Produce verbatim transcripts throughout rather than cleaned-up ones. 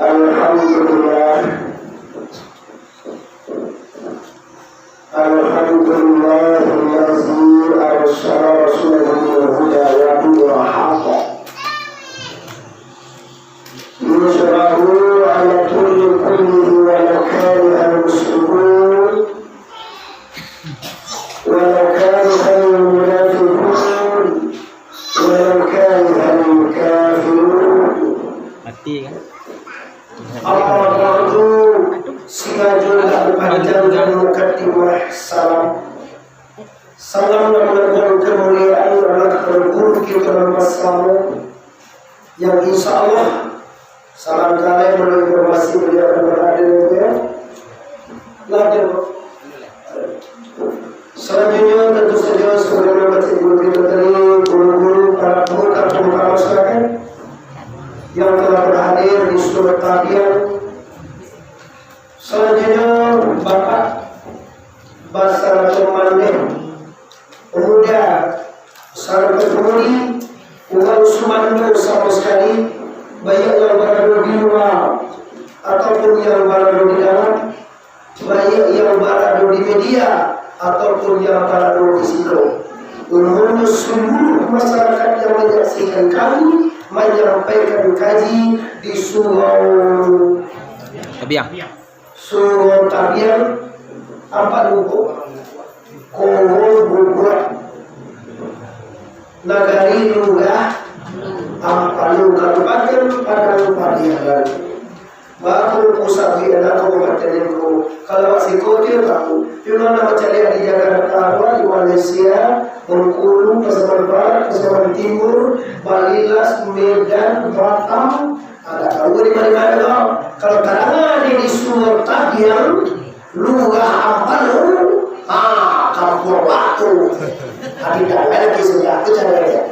Alhamdulillah. Alhamdulillahilladzi arsala rasulahu bil huda wa dinil haqq. Liyuzhirahu ala dini kullihi walau karihal musyrikun. Walau karihal munafiqun. Walau karihal kafirun. Mati kan? Amma ba'du, singajo indak dipanjangkan mukadimah salam. Salam nan mangandung kamuliaan alah ka guru kito nan basalamo, yang insya Allah, salam kalai melalui informasi beliau akan berhadir, ya. Lah, dia. Salanjuiknyo, tantu sajo, sabagaimano bacaan guru kito tadi, guru-guru, para pemuka-pemuka masyarakat yang telah berhadir di Surau Tabiang. Salanjuiknyo, Bapak basarato mandeh, pemuda, sarato pamudi, urang sumando samo sakali, baiak yang barado di lua ataupun yang barado di dalam, baiak yang barado di media ataupun yang barado di siko. Umumnyo, saluruh masyarakat yang manyaksikan kami manyampaikan kaji di Surau Tabiang. Surau Tabiang, Ampang Luko, Kowo Bubuak, Nagari Lurah, Ampang Luko, Kabupaten Padang Pariaman. Baa ko pusat di anak kabupaten ko, kalau awak siko tu tahu, cuma nak mancaliak di Jakarta, di Malaysia, Bengkulu, Pasaman Barat, Pasaman Timur, Balilas, Medan, Batam, Indak tahu di ma-ma doh. Kalau tadanga di, di Surau Tabiang, Lurah Ampang, ha, kampuang batu. Adi danga lagi sudah tu cara dia.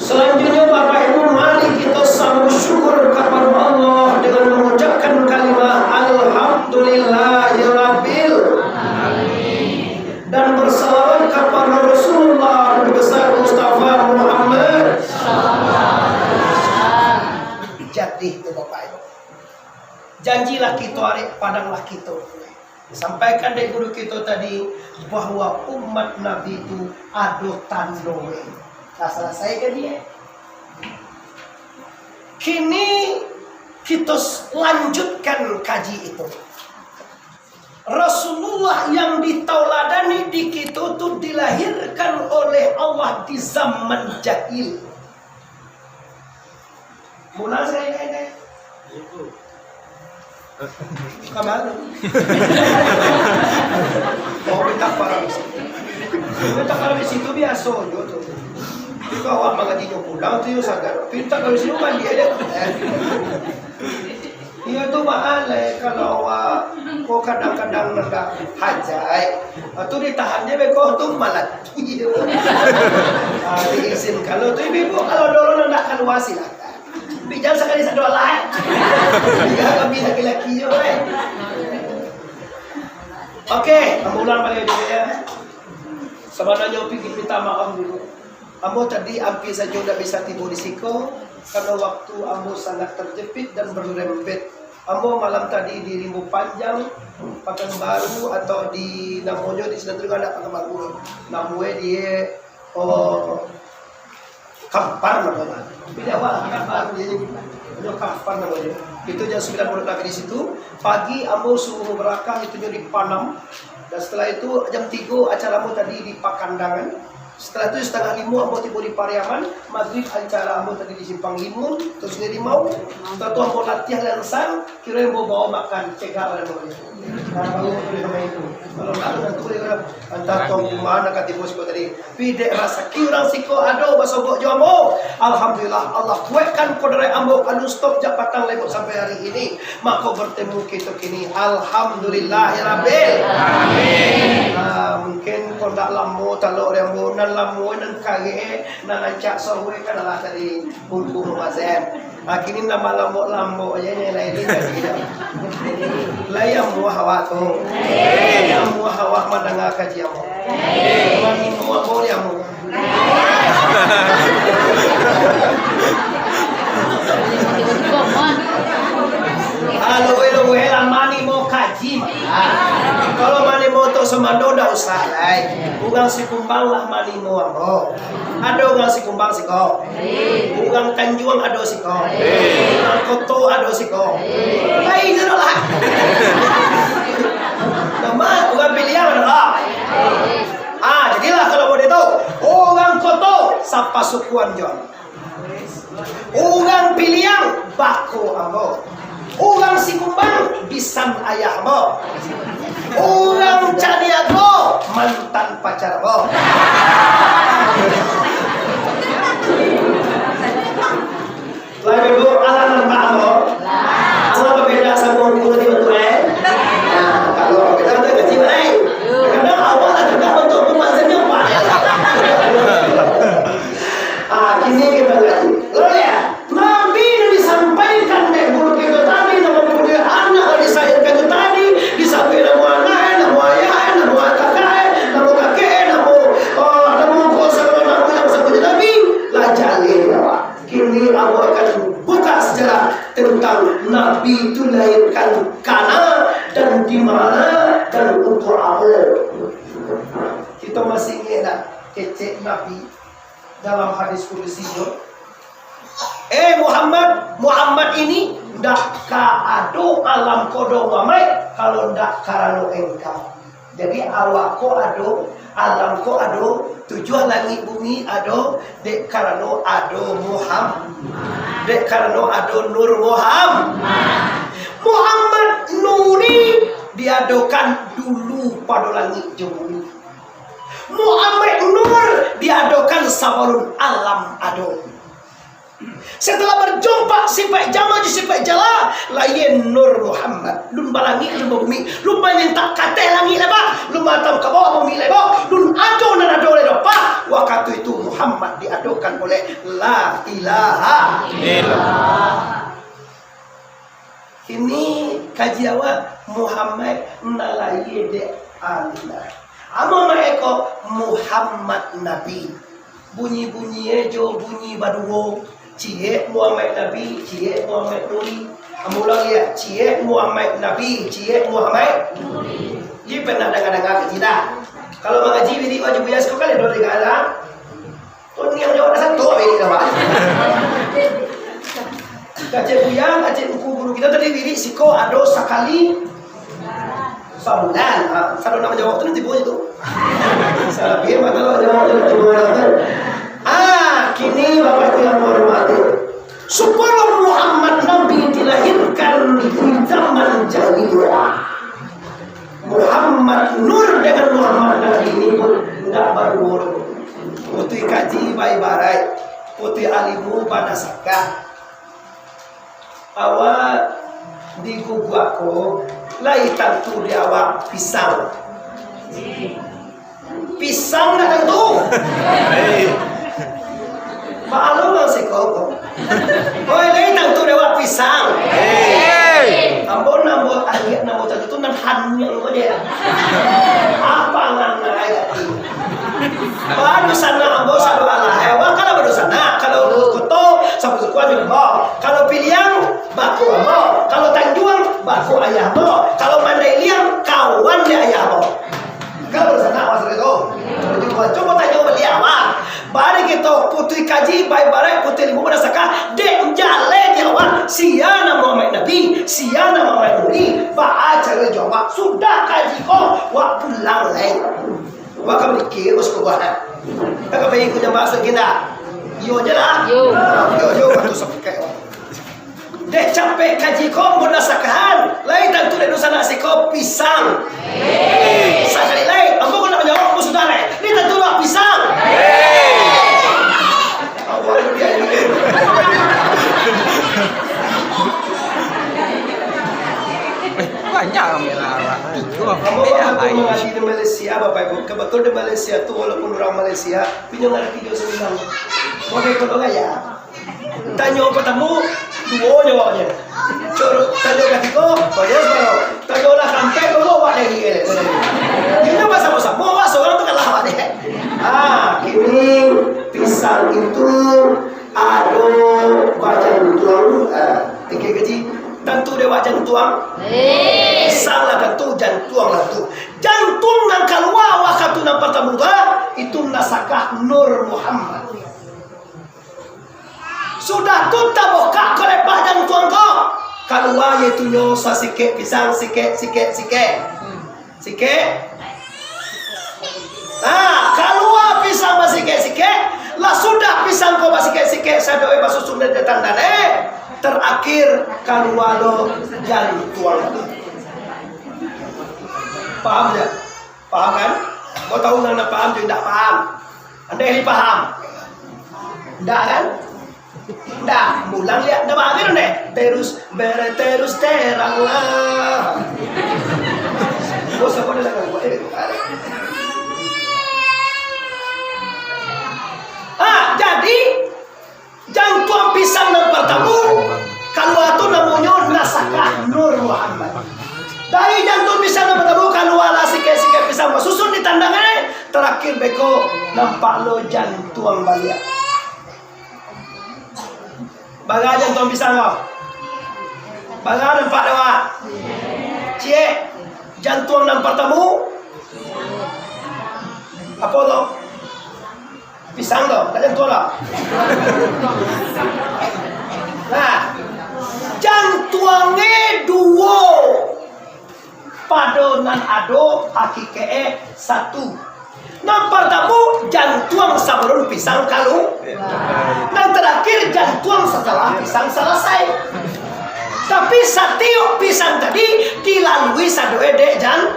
Salanjuiknyo, Bapak Ibu, mari kito sambut syukur kapado Allah dengan mangucapkan kalimah Alhamdulillahirabbil alamin dan bersalawat kapado Rasulullah Nabi Besar Mustafa Muhammad. Jadi tu, Bapak Ibu. Janjilah kito, arek padanglah kito. Sampaikan dek guru kito tadi, bahwa umat Nabi tu ado tando, eh. Lah salasai kaji, eh? Kini kito s-, lanjutkan kaji itu. Rasulullah yang ditauladani di kito tu dilahirkan oleh Allah di zaman jahil. Mula sayo. Kamari. Oh, minta parang. Minta parang di situ biaso jo tu. Jika awak mangajinyo pulang tu, yo sagar. Pinta kalau sini mandi aja. Iyo tu, baa lai, kalau awak ko kadang-kadang nandak hajai, tu ditahan je beko tu malati. Ah, diisin kalau tu ibu-ibu, kalau dulu nandak kalua, silakan. Tapi jan sakali sadolah, eh. Tiga kami laki-laki je, eh. Oke, ambo ulang baliak dulu, ya. Sabananyo pigi minta maaf dulu. Ambo tadi ampia sajo ndak bisa tibo di siko, karano waktu ambo sangat terjepit dan berlembet. Ambo malam tadi di Rimbo Panjang, Pakanbaru, atau di namonyo di sinan tu ndak Pakanbaru, namonyo di, oh, Kampar namonyo. Di Jawa, Kampar, di, di Kampar namonyo. Itu jam sambilan malam lagi di situ. Pagi ambo subuh mubarakah, itunyo di Panam. Dan setelah itu, jam tigo acara ambo tadi di Pakandangan. Setelah tu, setengah limo ambo tibo di Pariaman, magrib acara ambo tadi di Simpang Limun, terus di Limau. Setelah tu ambo latiah langsang, kiro ambo bawa makan, cegak lah ambo. Nah, baru ambo boleh main tu. Kalau nak, nanti boleh kan. Antah tuan rumah nak katibo siko tadi. Pidek rasaki urang siko ado basobok jo ambo. Alhamdulillah, Allah kuekkan kodrat ambo, alun stop jak patang lewat sampai hari ini. Mako, bertemu kito kini, alhamdulillahirabbil alamin. Ah, mungkin kok ndak lamo talok dek ambo, nan lamo nan kareh, nan rancak sohwe kan alah tadi Ungku Mubazen. Ah, kini nan lamo-lamo je ni, lai ni jadi dah. Lai amuah awak tu. Lai amuah awak mandanga kaji ambo. Manimo ambo ni ambo. Mando ndak usah lai. Urang Sikumbang lah manimo ambo. Ado urang Sikumbang siko. Urang Tanjuang ado siko. Urang Koto ado siko. Lai je lah. Nama urang Piliang ado lah. Ah, jadilah kalau model tu, urang Koto sapasukuan jo. Urang Piliang bako ambo. Urang Sikumbang bisan ayah ambo. Urang Caniago mantan pacar ambo. Lah, Ibu, alah nampak ambo? Alah babeda samo guru di bantuan, eh? Nah, kalau babeda, tu kecil, eh? Kadang awak lah tegak bantuan pun maksudnya, Pak. Ah, kini kita lihat. Lalu ya, Nabi nan disampaikan dek guru kita tadi, nan mampunyoi anak, nan disahirkan itu tadi, disampaikan namo anak, namo ayah, namo kakak, namo kakek, namo, ah, namo ko sagalo namo yang disebut Nabi, lah jaleh, ya, Pak. Kini ambo akan buka sejarah tentang Nabi itu dilahirkan kana dan di mana dan untuk apa. Kita masih ingat tak kecek Nabi dalam hadis kudusi tu? Eh Muhammad, Muhammad ini ndak ka ado alam ko doh Muhammad, kalau ndak karano engkau. Jadi, awak ko ado, alam ko ado, tujuah langik bumi ado, dek karano ado Muhammad. Dek karano ado Nur Muhammad. Muhammad Nuri diadokan dulu pado langik jo bumi. Muhammad Nur diadokan sabalun alam ado. Setelah berjumpa sifat jama jo sifat jala, lahia Nur Muhammad. Lun balangik, lun babumi, lun manyentak kateh langik lah, Pak. Lun matam ka bawah bumi lah, Pak. Lun ado nan ado lah, Pak. Wakatu itu Muhammad diadokan oleh La Ilaha Illallah. Kini kaji awak Muhammad nan lahia dek Allah. Amak eko Muhammad Nabi. Bunyi-bunyi e jo bunyi baduo. Ciek Muhammad Nabi, ciek Muhammad Nuri. Ambo ulang ya, ciek Muhammad Nabi, ciek Muhammad Nuri. Ni pernah dengar-dengar kaji dah? Kalau mangaji wirid wajib bias ko kan ado dengar lah. Kau ni yang jawab dah satu wirid dah, Pak. Kacik Buyang, kacik buku guru kita tadi wirid siko ado sakali Sabulan, ha, kalau nak manjawab tu nanti bunyi tu. Salah pilih mah kalau jawab tu nanti bunyi tu. Ah, kini Bapak Ibu yang menghormati. Sebelum Muhammad Nabi dilahirkan di zaman jahiliyah, Muhammad Nur dengan Muhammad Nabi ini pun tidak baru. Putih kaji baibarat, putih alimu banasakah. Awak di guguak ko, lai tantu di awak pisang. Pisang nak tantu. Maklum lah siko ko. Oi, lai tantu di awak pisang. Ambo namo, agiah namo tantu tu nan hanyang ko je. Apa nan naik hati? Badusanak ambo sado alah. Eh, awak kan badusanak. Kalau Koto, sapu suku ambo. Kalau Piliang, bako ambo. Kalau Tanjuang, bako ayah ambo. Kalau Mandai Liang, kawan dek ayah ambo. Kan badusanak maksudnyo tu. Cubo tanyo baliau, ah. Bari kito, Putuih Kaji, baibarat Putuih Limau banasakah, dek jaleh di awak, sia namo Muhammad Nabi, sia namo Muhammad Nuri, baa caro jawab, sudah kaji ko, wak pulang lai. Wak ka mikir, bos ko buah. Ka pai ikut jamaah sudah kena. Iyo je lah. Yo. Yo, yo, waktu sampai. Dek capek kaji ko, ambo nasakahan, lai tantu dek dunsanak siko pisang. Sakali lai, ambo ko nak manjawab, ambo sudah lai. Lai tantu lah pisang. Awak dia ini. Eh, banyak kami lah, Pak. Tiga. Ambo waktu mengaji di Malaysia, Bapak Ibu. Kebetulan di Malaysia tu, walaupun orang Malaysia, punya ngerti dia senang. Boleh kalau gaya. Tanyo partamo, duo jawabnyo. Cur-, tanyo katigo, bagus baru. Tanyo lah sampai, baru awak dari, eh. Inyo basamo-samo, awak sorang tu kalah awak deh. Ah, kini pisang itu ado bajantuang, ah, tinggi kecil. Tantu dek awak jantuang? Eh. Pisang lah tantu, jantuang lah tu. Jantuang nan kalua wakatu nan partamo tu, itu nasakah Nur Muhammad. Sudah tu tabukak kulepah jantuang ko. Kalua itunyo sasikek pisang, sikek, sikek, sikek. Sikek. Nah, kalua pisang basikek-sikek. Lah sudah pisang ko basikek-sikek, sadoe basusun di tandane, terakhir kalua lo jantuang. Paham ya? Paham kan? Kau tahu nan paham tu indak paham? Andai ni paham. Indak kan? Dah, mulang liak, dah bahagia deh. Terus, ber-, terus teranglah. Oh, siapa dia lagu? Eh, ah, jadi, jantuang pisang nan partamo, kalua tu namonyo nasakah Nur Muhammad. Dari jantuang pisang nan partamo, kalua lah sikek-sikek pisang basusun di tandang, eh. Terakhir beko, nampak lo jantuang baliak. Bara jantuang pisang ko? Bara nampak dek awak? Ciek, jantuang nan partamo. Apo tu? Pisang tu, tak jantuang lah. Nah, jantuangnyo duo. Pado nan ado hakikaik e satu. Nan partamo, jantuang sabalun pisang kalu. Nan tarakhir, jantuang satalah pisang salasai. Tapi satiok pisang tadi dilalui sadoe dek jan-,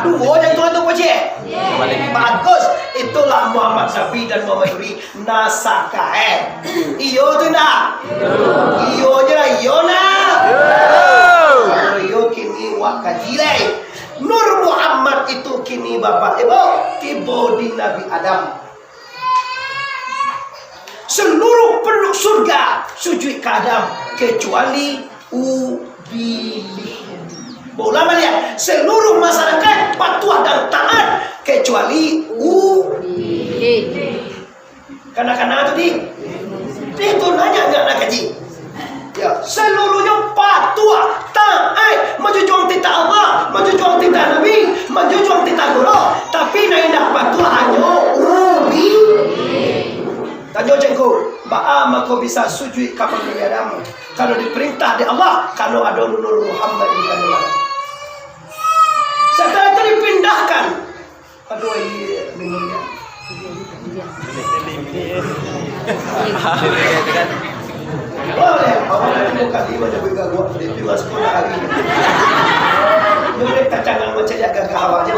duo jantuang tu, Puji. Bagus. Itulah Muhammad Syafi'i dan Muhammad Nuri. Nasakah e. Iyo tu ndak? Iyo je lah, iyo nah. Kalau iyo kini wak kaji lai. Nur Muhammad itu kini bapak ibu tibo di Nabi Adam. Seluruh penduduk surga sujud ka Adam kecuali Ubilih. Baulang baliak, seluruh masyarakat patuah dan taat kecuali Ubilih. Kana-kana tu di, di tu nanya ndak nak kaji. Ya, seluruhnyo patuah, taat, manjujuang titah Allah, manjujuang titah Nabi, manjujuang titah guru, tapi nan indak patuah hanyo Ubilih. Tanyo cengku, baa mako bisa sujud ka Nabi Adam? Kalau diperintah dek Allah, kalau ado Nur Muhammad di kandungan. Setelah itu dipindahkan. Aduh, iya, minumnya. Boleh, awak nak buka lima, dia bagi gagak, dia pi masuk kota hari. Dia boleh tacangang macam yang gagak awak je.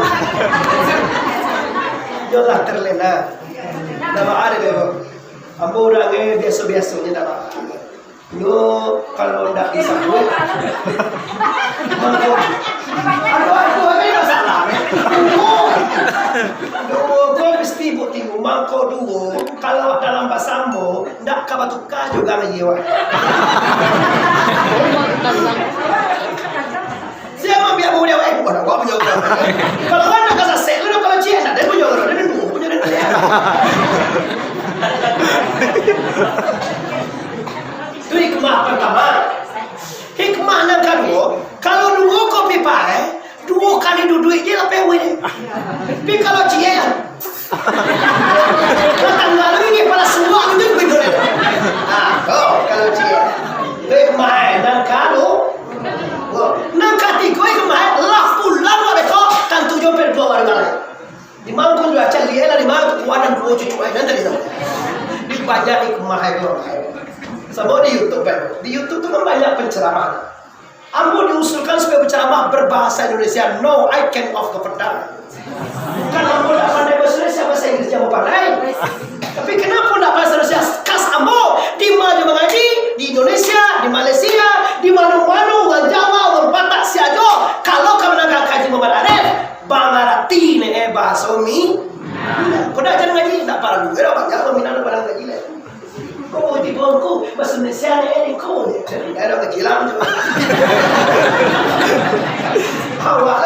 Dia lah terlena. Nama ada dia, Bang? Ambo urang e biaso-biaso je, ndak apo-apo. Yo, kalau ndak disabuik, mangko, aduh, aduh, aduh, masalah, eh. Duo. Duo ko mesti buek timu, mangko duo. Kalau dalam bahaso ambo, ndak ka batuka juo ngan iyo. Sia mambiak bunyi awak, eh, bukan awak punyo urang. Kalau kan nak kasasek, lu kalau ciek, nak dia punyo urang, dia punyo, punyo dia. Itu hikmah pertama. Hikmah nan kaduo, kalau duo ko pipa, eh, duo kali duduik je lapeh weh. Tapi kalau ciek, Tatangga lu ni pala suwak tu pintu dia. Ah, oh, kalau ciek. Hikmah nan kalu. Wah, nan katigo hikmah lah pulang lah besok, tantu jo perjuangan dengan. Di mangko juga cari lah di mana tu kuanan duo cucu ai nan tadi tu. Di banyak hikmah itu. Sama di YouTube kan. Di YouTube tu kan banyak penceramah. Ambo diusulkan supaya berceramah berbahasa Indonesia. No, I can of kepedan. Bukan ambo ndak pandai bahasa Indonesia, bahasa Inggris ambo pandai. Tapi kenapa ndak bahasa Indonesia khas ambo? Di mana mangaji? Di Indonesia, di Malaysia, di mana-mana, urang Jawa, urang Batak, sia jo. Kalau ka mandanga kaji Muhammad Arif, mangarati ne eh bahasa umi. Kau dah jangan ngaji, tak parah juga dah banyak urang Minang pandai ngaji lah. Kau tiba aku, bahasa Indonesia ni, eh, kau ni. Jadi, dah, dah, kilang tu. Awak